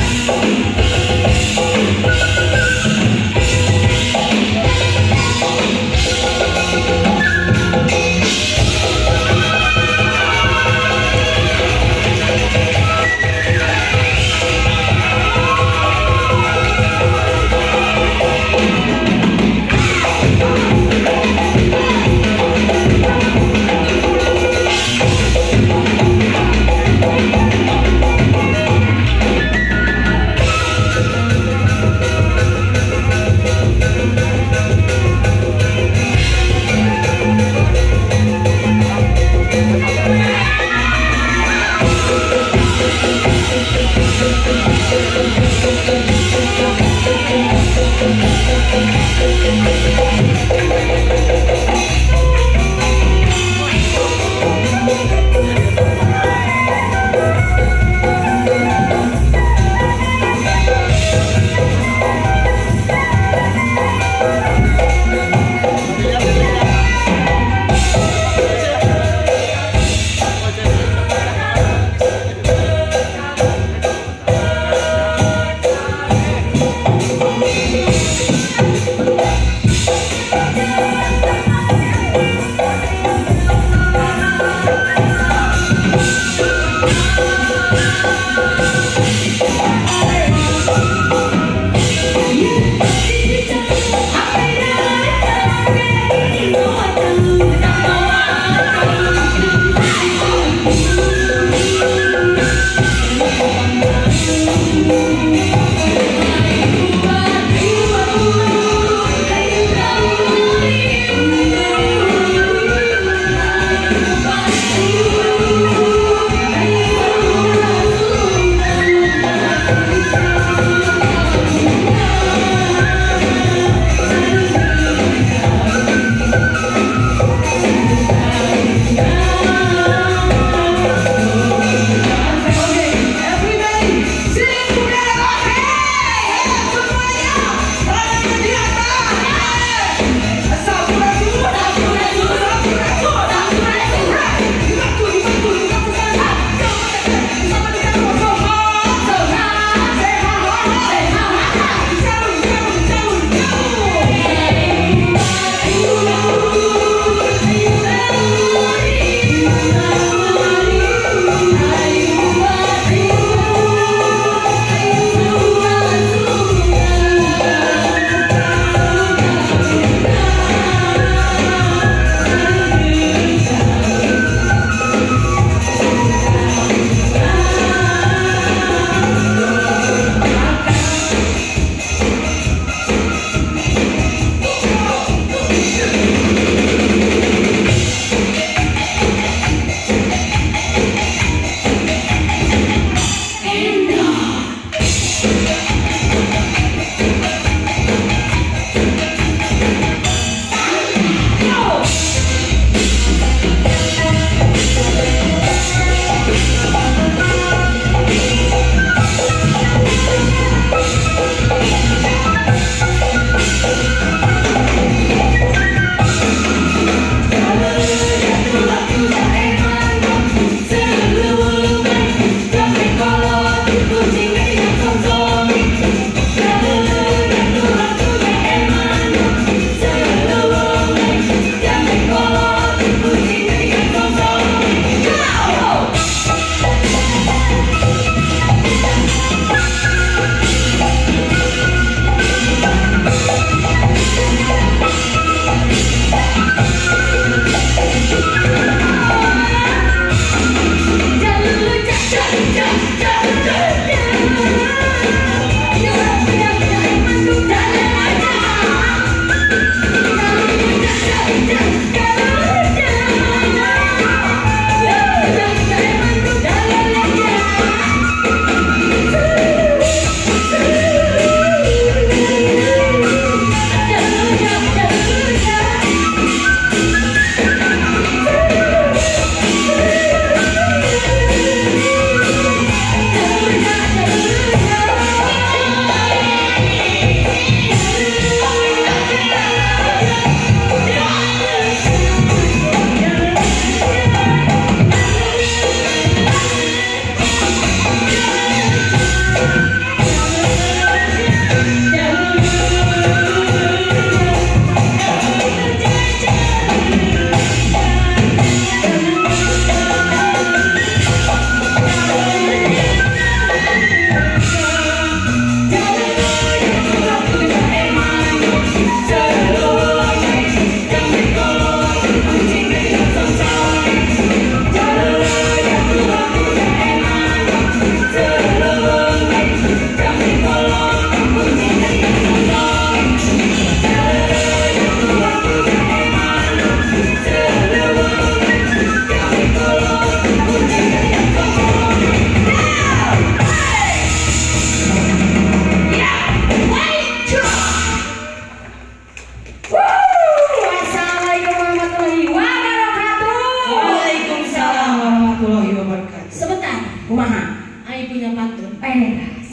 Thank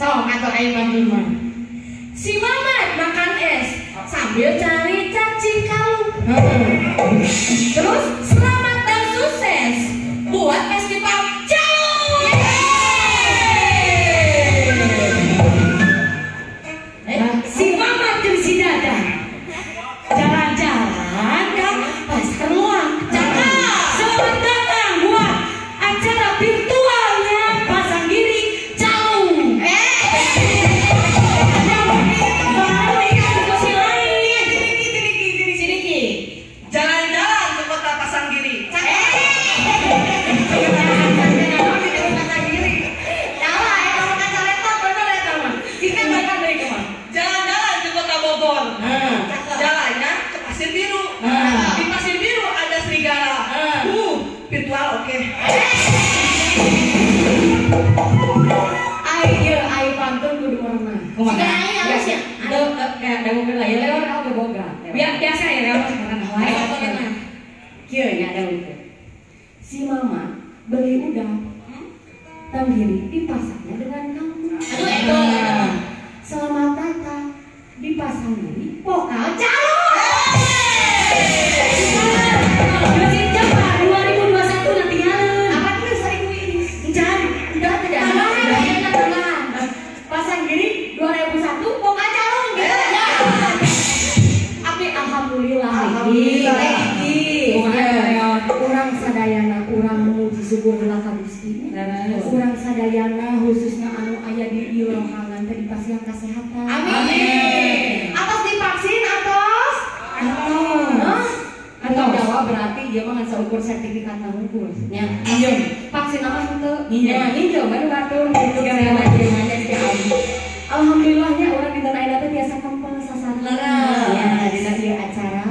Sok atau aing pantun mah. Si Mamat makan es sambil cari cacing kalung. Terus selamat dan sukses buat festival Calung. Si Mamat jeung si Dada jalan-jalan ke pasar luak. Selamat datang buat acara virtualnya Pasanggiri Calung. Jalan-jalan ke kota Pasanggiri. Jalan-jalan ke kota Bogor. Jalannya ke Pasir Biru. Di Pasir Biru ada serigala. Virtual oke. Ayo, ayo pantun kudu merenah. Kumaha? Aing halus ya. Dangukeun lah ya lewat aku boga. Biasa ya lewat merenah wae. Kieu nya dangukeun. Si Mama beli udang. Tanggiri dipasangnya dengan kamu. Aduh, itu. Selamat datang di Pasanggiri Pokal Calung. Gesit Jepang 2021 nanti nyala. Apa tuh sering ini? Encan, udah tidak. Tambahan, tambahan. Pasanggiri 2001 Pokal Calung gitu. Ya. Tapi alhamdulillah. Alhamdulillah. Urang sadayana urang memuji syukur heula ka Gusti. Urang sadayana khususna anu aya di ieu rohangan teh dipasihan kasehatan. Amin. Atos divaksin atos? Atos. Atau Jawa berarti ieu mah ngan saukur sertifikat ngumpul nya. Nginjem. Vaksin mah henteu. Nya nginjem baru batur kitu segala jelema si abdi. Alhamdulillahnya urang dinten ayeuna teh tiasa kempel sasarengan. Ya dina ieu acara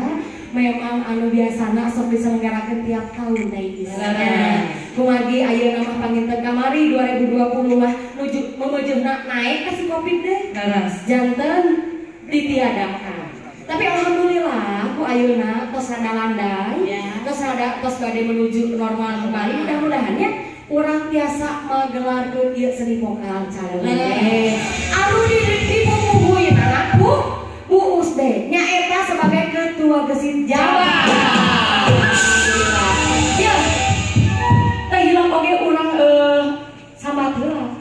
memang anu biasana sok diselenggarakeun tiap tahun teh ieu. Kumargi ayeuna mah panginten kamari 2020 mah nuju memeujeuhna naik ka si Covid deh. Janten ditiadakan. Tapi alhamdulillah ku ayeuna tos rada landai, tos rada tos bade menuju normal kembali. Mudah-mudahan ya urang tiasa magelarkeun ieu seni vokal calon. Anu dipupuhuin anakku Bu Usde nyaeta sebagai ketua Gesit Jawa. Ya. Teh hilang oge urang sambat heula.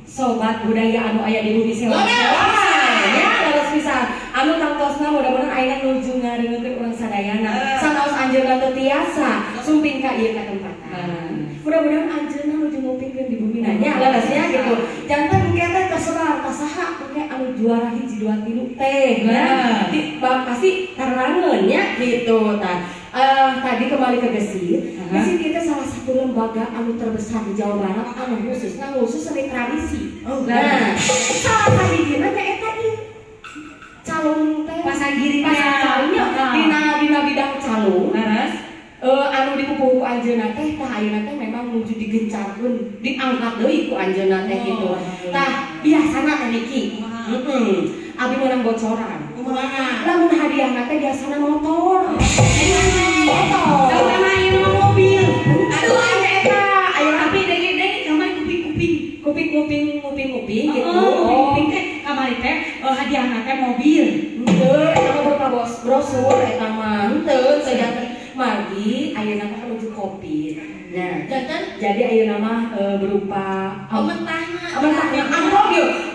Sobat budaya anu aya di bumi sewa. Ya, leres pisan. Anu tangtosna mudah-mudahan ayeuna nuju ngaringekeun urang sadayana. Sanaos anjeunna teu tiasa sumping ka ieu katempatan. Mudah-mudahan anjeunna nuju ngupingkeun di bumi nya leresnya gitu. Janten engke teh tersebar ka saha engke anu juara 1 2 3 teh. Nah, pasti tarangeun nya gitu tah. Tadi kembali ke Gesit. Gesit itu salah satu lembaga anu terbesar di Jawa Barat anu khususna khusus seni tradisi. Nah, salah sahijina nya eta ieu calung teh Pasanggiri pasangnya dina bidang calung. Anu dipupuh ku anjeunna teh tah ayeuna teh memang nuju digencarkeun, diangkat deui ku anjeunna teh gitu. Tah biasana teh niki. Abi meunang bocoran. Lamun hadiahna teh biasana motor. Motor. Saurang ayeuna mah mobil. Aduh aya eta, aya tapi deui-deui kamari kuping-kuping. Kuping-kuping nguping-nguping gitu. Kuping-kuping teh kamari teh hadiahna teh mobil. Henteu, eta mah berupa brosur eta mah henteu teu margi ayeuna mah menuju Covid. Nah, Janten jadi ayeuna mah berupa mentahna. Mentahna amplop yeuh.